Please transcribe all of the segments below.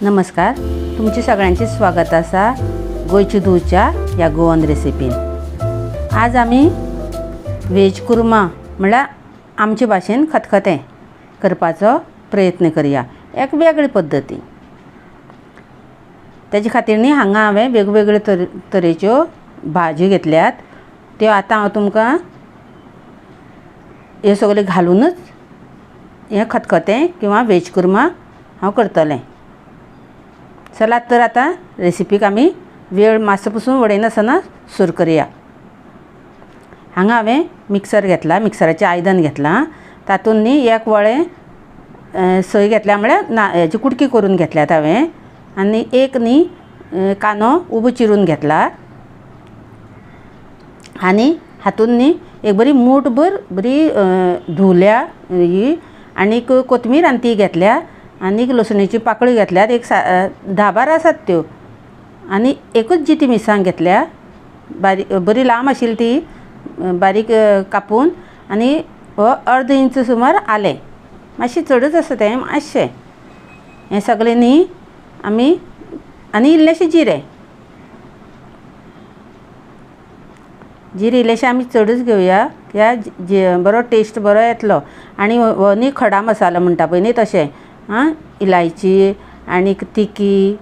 नमस्कार, तुमचे सगळ्यांचे स्वागत आसा गोंयची धुवच्या ह्या गोवन रेसिपीन। आज आमी वेज कुर्मा म्हळ्यार आमचे भाशेन खतखतें करपाचो प्रयत्न करया एक वेगळे पद्दतीन। तेजे खातीर न्ही हांगा हांवें वेगवेगळे तरेच्यो भाजी घेतल्यात, त्यो आतां हांव तुमकां हे सगळे घालूनच हें खतखतें किंवा वेज कुर्मा हांव करतलें। चलात तर आतां रेसिपीक आमी वेळ मातसो पसून वडयनासतना सुरू करया। हांगा हांवें मिक्सर घेतला, मिक्सराचें आयदन घेतलां, तातूंत न्ही एक वळें सय घेतल्या म्हळ्यार ना हेची कुडकी करून घेतल्यात हांवें, आनी एक न्ही कांदो उबो चिरून घेतला, आनी हातूंत न्ही एक बरी मूठभर बरी धुवल्या ही आनीक कोथमीर आनी ती घेतल्या, आनीक लसणीची पाकळी घेतल्यात एक 10-12 आसात त्यो, आनी एकूच जिती मिरसांग घेतल्या बारीक बरी लांब आशिल्ली ती बारीक कापून, आनी हो अर्द इंच सुमार आलें, मातशें चडच आसा तें मातशें, हें सगळें न्ही आमी आनी इल्लेशें जिरें, जिरें इल्लेशें आमी चडच घेवया कित्याक बरो टेस्ट बरो येतलो। आनी हो न्ही खडा मसालो म्हणटा पळय न्ही तशें, आं इलायची आनीक तिकी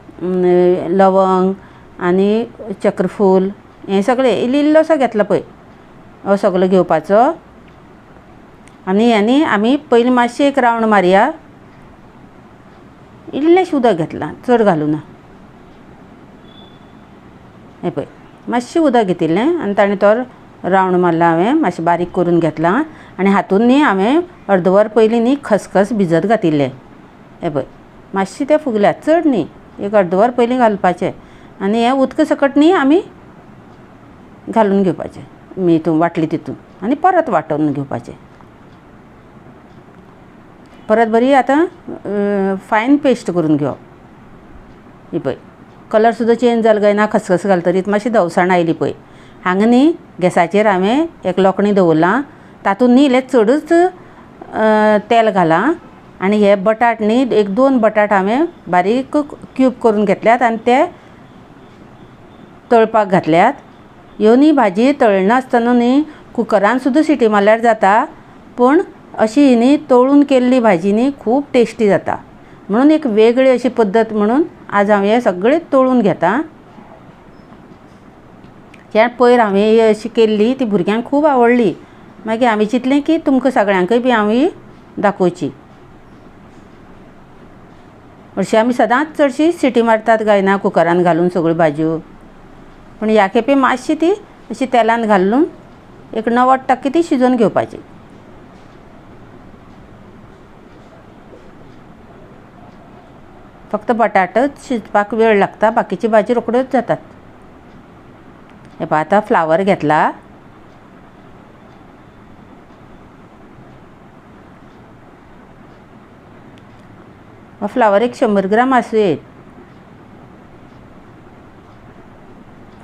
लवंग आनी चक्रफूल हें सगळें इल्लो इल्लोसो घेतलो पळय हो सगळो घेवपाचो। आनी हें न्ही आमी पयलीं मातशें एक रावंड मारया, इल्लेंशें उदक घेतलां चड घालूं ना, हें पळय मातशें उदक घेतिल्लें आनी ताणें तो रावंड मारला हांवें, मातशें बारीक करून घेतलां। आनी हातूंत न्ही हांवें अर्द वर पयलीं न्ही खसखस भिजत घातिल्लें, हें पळय मातशें तें फुगल्या चड न्ही, एक अर्द वर पयलीं घालपाचें। आनी हें उदक सकट न्ही आमी घालून घेवपाचें हितून वांटली तितून, आनी परत वांटून घेवपाचें, परत बरी आतां फायन पेस्ट करून घेवप। ही पळय कलर सुद्दां चेंज जालो काय ना खसखस घालतरीत मातशी धवसाण आयली पळय। हांगा न्ही गॅसाचेर हांवें एक लोकणी दवरलां, तातूंत न्ही इल्लें चडूच तेल घालां, आनी हे बटाट न्ही एक 2 बटाट हांवें बारीक क्यूब करून घेतल्यात आनी ते तळपाक घातल्यात। ह्यो न्ही भाजी तळनासतना न्ही कुकरान सुद्दां सिटी मारल्यार जाता, पूण अशी ही न्ही तळून केल्ली भाजी न्ही खूब टेस्टी जाता, म्हणून एक वेगळी अशी पद्दत म्हणून आज हांव हें सगळें तळून घेता। ह्या पयर हांवें ही अशी केल्ली ती भुरग्यांक खूब आवडली, मागीर हांवें चिंतलें की तुमकां सगळ्यांकय बी हांव ही दाखोवची। हरशीं आमी सदांच चडशी सिटी मारतात गायना कुकरान घालून सगळ्यो भाजयो, पूण ह्या खेपे मातशी ती अशी तेलान घालून एक 90% ती शिजोवन घेवपाची। फक्त बटाटच शिजपाक वेळ लागता, बाकीची भाजी रोखड्योच जातात। हे पळय आतां फ्लावर घेतला, हो फ्लावर एक 100 ग्राम आसूं।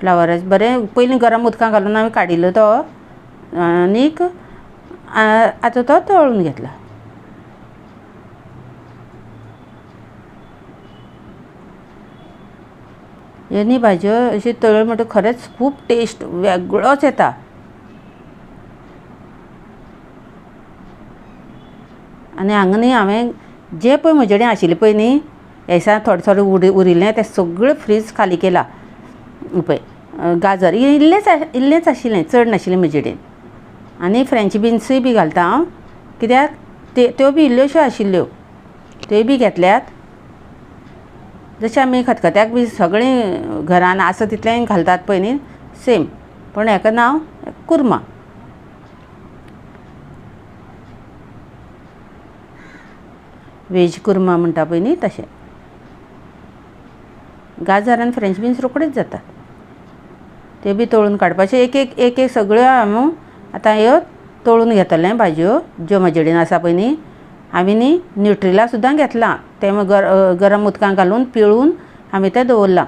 फ्लावर बरें पयलीं गरम उदकां घालून हांवें काडिल्लो तो, आनीक आतां तो तळून घेतला। ह्यो न्ही भाजयो अशी तळ्यो म्हणटकच खरेंच खूब टेस्ट वेगळोच येता। आनी हांगा न्ही हांवें जें पळय म्हजे कडेन आशिल्लें पळय न्ही ह्या दिसा थोडें थोडें उरिल्लें तें सगळें फ्रीज खाली केलां। पळय गाजर इल्लेंच इल्लेंच आशिल्लें, चड नाशिल्लें म्हजे कडेन, आनी फ्रेंच बिन्सूय बी घालता हांव कित्याक त्यो बी इल्ल्योश्यो आशिल्ल्यो त्योय बी घेतल्यात। जशें आमी खतखत्याक बी सगळें घरान आसा तितलें घालतात पळय न्ही सेम, पूण हेका नांव कुर्मा। वेज कुर्मा म्हणटा पळय न्ही तशें। गाजर आनी फ्रेंच बिन्स रोखडेच जातात, ते बी तळून काडपाचें एक एक एक एक सगळ्यो हांव आतां ह्यो तळून घेतलें भाजयो ज्यो म्हजे कडेन आसा पळय न्ही। हांवें न्ही न्युट्रिला सुद्दां घेतलां, तें गरम उदकां घालून पिळून हांवें तें दवरलां,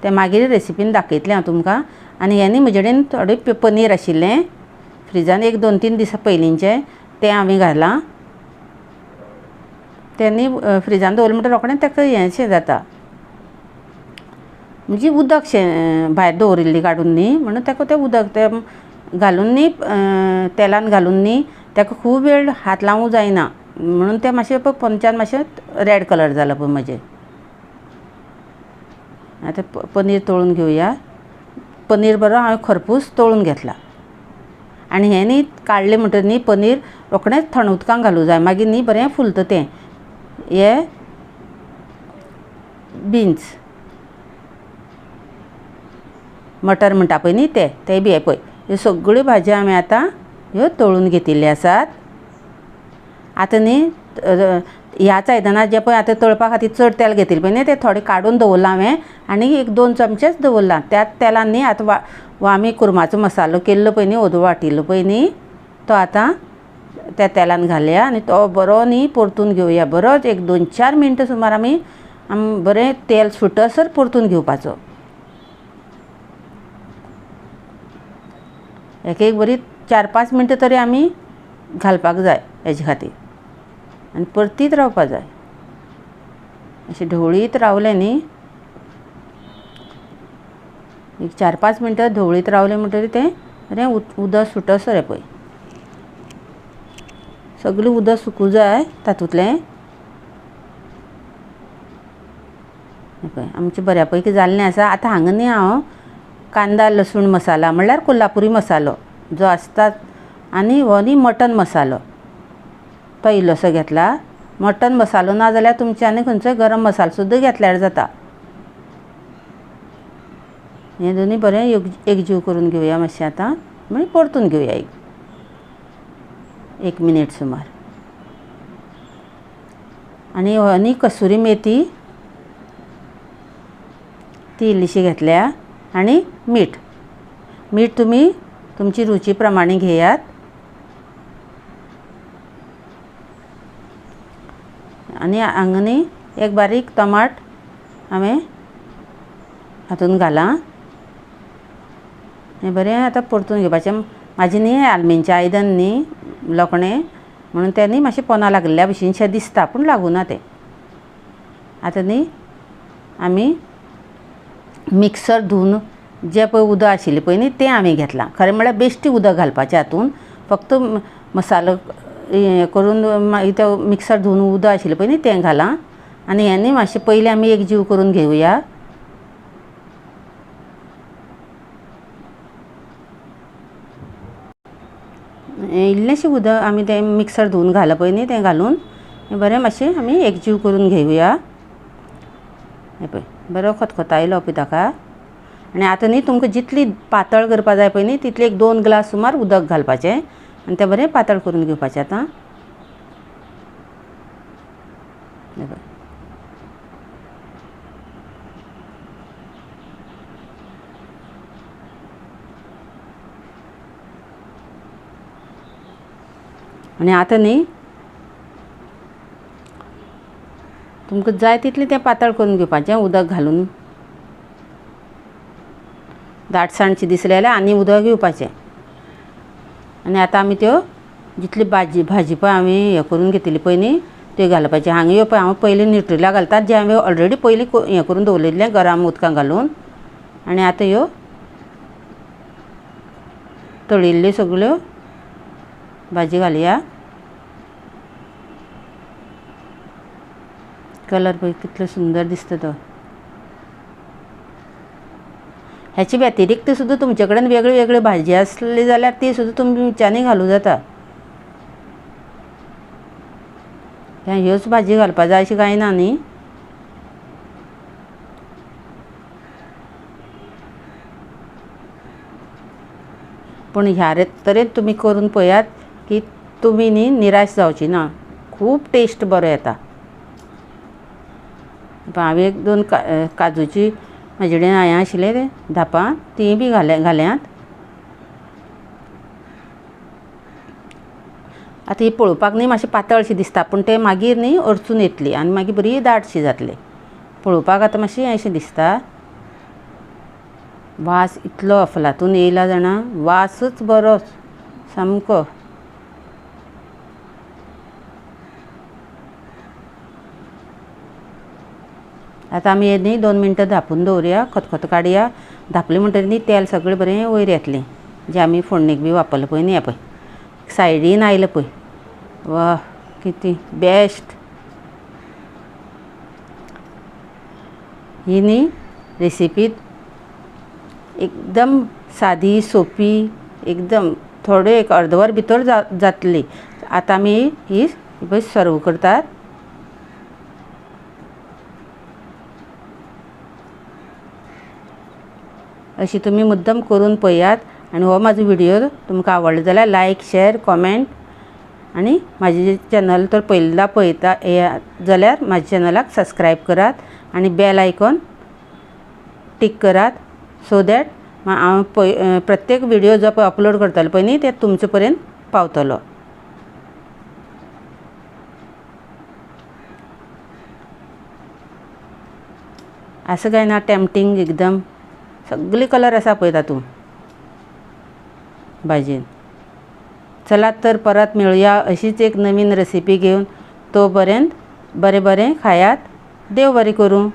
तें मागीर रेसिपीन दाखयतलें हांव तुमकां। आनी हें न्ही म्हजे कडेन थोडें पनीर आशिल्लें फ्रिजान एक 2-3 दिसां पयलींचें, तें हांवें घालां, तें न्ही फ्रिजान दवरलें म्हणटकीर रोखडें ताका हेंशें जाता, म्हणजे उदक शें भायर दवरिल्ली काडून न्ही, म्हणून ताका तें उदक तें घालून न्ही तेलान घालून न्ही ताका खूब वेळ हात लावूंक जायना, म्हणून तें मातशें पळय पोंदच्यान मातशें रेड कलर जाला पळय म्हजें। आतां पनीर तळून घेवया। पनीर बरो हांवें खरपूस तळून घेतला आनी हें न्ही काडलें म्हणटकीर न्ही पनीर रोखडेंच थंड उदकान घालूं जाय, मागीर न्ही बरें फुलता तें। हे बिन्स मटर म्हणटा पळय न्ही ते, ते बी हे पळय ह्यो सगळ्यो भाजयो हांवें आतां ह्यो तळून घेतिल्ल्यो आसात। आतां न्ही ह्याच आयदनां जें पळय आतां तळपा खातीर चड तेल घेतिल्लें पळय न्ही तें थोडें काडून दवरलां हांवें आनी एक 2 चमचेच दवरलां। त्याच तेलान न्ही आतां वा आमी कुरमाचो मसालो केल्लो पळय न्ही, ओदो वाटिल्लो पळय न्ही, तो आतां त्या तेलान घालया आनी तो बरो न्ही परतून घेवया। बरोच एक 2-4 मिनटां सुमार आमी बरें तेल सुटसर परतून घेवपाचो। एक एक बरी 4-5 मिनटां तरी आमी घालपाक जाय हेजे खातीर आनी परतीत रावपा जाय। अशें ढवळीत रावलें न्ही एक 4-5 मिनटां ढवळीत रावलें म्हणटकीर तें बरें उदक सुटसर हें पळय सगळें उदक सुकूं जाय तातूंतलें। पळय आमचें बऱ्या पैकी जाल्लें आसा। आतां हांगा न्ही हांव कांदा लसूण मसाला म्हणल्यार कोल्हापुरी मसालो जो आसता आनी हो न्ही मटन मसालो तो इल्लोसो घेतला। मटन मसालो ना जाल्यार तुमचे आनी खंयचोय गरम मसालो सुद्दां घेतल्यार जाता। हें दोनूय बरें एकजीव करून घेवया मातशें आतां, मागीर परतून घेवया एक मिनीट सुमार। आनी हो न्ही कसुरी मेथी ती इल्लीशी घेतल्या आनी मीठ, मीठ तुमी तुमची रुची प्रमाणे घेयात। आनी हांगा न्ही एक बारीक टमाट हांवें हातून घालां। हें बरें आतां परतून घेवपाचें। म्हाजें न्ही आलमिनचें आयदन न्ही लोखणें, म्हणून तें न्ही मातशें पोना लागिल्ल्या भशेन शें दिसता, पूण लागूना तें। आतां न्ही आमी मिक्सर धुवन जें पळय उदक आशिल्लें पळय न्ही तें हांवें घेतलां। खरें म्हळ्यार बेश्टें उदक घालपाचें हातून, फक्त मसालो हें करून मागीर तें मिक्सर धुवन उदक आशिल्लें पळय न्ही तें घालां। आनी हें न्ही मातशें पयलीं आमी एक जीव करून घेवया। इल्लेंशें उदक आमी तें मिक्सर धुवन घालां पळय न्ही तें घालून बरें मातशें आमी एकजीव करून घेवया। हें पळय बरो खतखतायलो पळय ताका। आनी आतां न्ही तुमकां जितली पातळ करपा जाय पळय न्ही तितली एक 2 ग्लास सुमार उदक घालपाचें आनी तें बरें पातळ करून घेवपाचें। आतां आनी आतां न्ही तुमकां जाय तितलें तें पातळ करून घेवपाचें उदक घालून। दाटसाणशी दिसली जाल्यार आनी उदक घेवपाचें। आनी आतां आमी त्यो जितली भाजी पळय आमी हें करून घेतिल्ली पळय न्ही त्यो घालपाचें। हांगा ह्यो पळय हांव पयलीं न्युट्रिला घालतात, जें हांवें ऑलरेडी पयलीं हें करून दवरिल्लें गरम उदकान घालून। आनी आतां ह्यो तळिल्ल्यो सगळ्यो भाजी घालया। कलर पळय कितलो सुंदर दिसता तो। ह्याचे व्यतिरिक्त सुद्दां तुमचे कडेन वेगळी वेगळी भाजी आसली जाल्यार ती सुद्दां तुमच्यांनी घालूं जाता। ह्योच भाजी घालपा जाय अशें कांय ना न्ही। पूण ह्या तरेन तुमी करून पळयात की तुमी न्ही निराश जावची ना, खूब टेस्ट बरो येता। हांवें 1-2 काजूची म्हाजे कडेन हें आशिल्लें तें धापां तीं बी घाल्यात। आतां ही पळोवपाक न्ही मातशें पातळशी दिसता, पूण तें मागीर न्ही अडचून येतली आनी मागीर बरी दाटशी जातली। पळोवपाक आतां मातशें अशें दिसता। वास इतलो अफलातून येयला जाणा, वासच बरो सामको। आतां आमी हें न्ही 2 मिनटां धांपून दवरुया, खतखतो काडया. धांपलें म्हणटकीर न्ही तेल सगळें बरें वयर येतलें, जें आमी फोडणेक बी वापरलें पळय न्ही. हें पळय सायडीन आयलें पळय, वा कितें बेस्ट ही न्ही रेसिपी, एकदम सादी सोंपी, एकदम थोडे एक अर्द वर भितर जातली. आतां आमी ही पळय सर्व करतात. अशी तुमी मुद्दम करून पळयात आनी हो म्हाजो व्हिडियो तुमकां आवडलो जाल्यार लायक, शेर, कॉमेंट आनी म्हाजें चॅनल तर पयलीं पळयता जाल्यार म्हाज्या चॅनलाक सबस्क्रायब करात आनी बेल आयकॉन टीक करात, सो that हांव प्रत्येक व्हिडियो जो पळय अपलोड करतलें पळय न्ही ते तुमचे पर्यंत पावतलो. आसा काय ना टेम्पटींग एकदम, सगळे कलर आसा पळय तातूंत भाजयेन. चलात तर परत मेळुया अशीच एक नवीन रेसिपी घेवन. तो पर्यंत बरें बरें खायात. देव बरें करूं.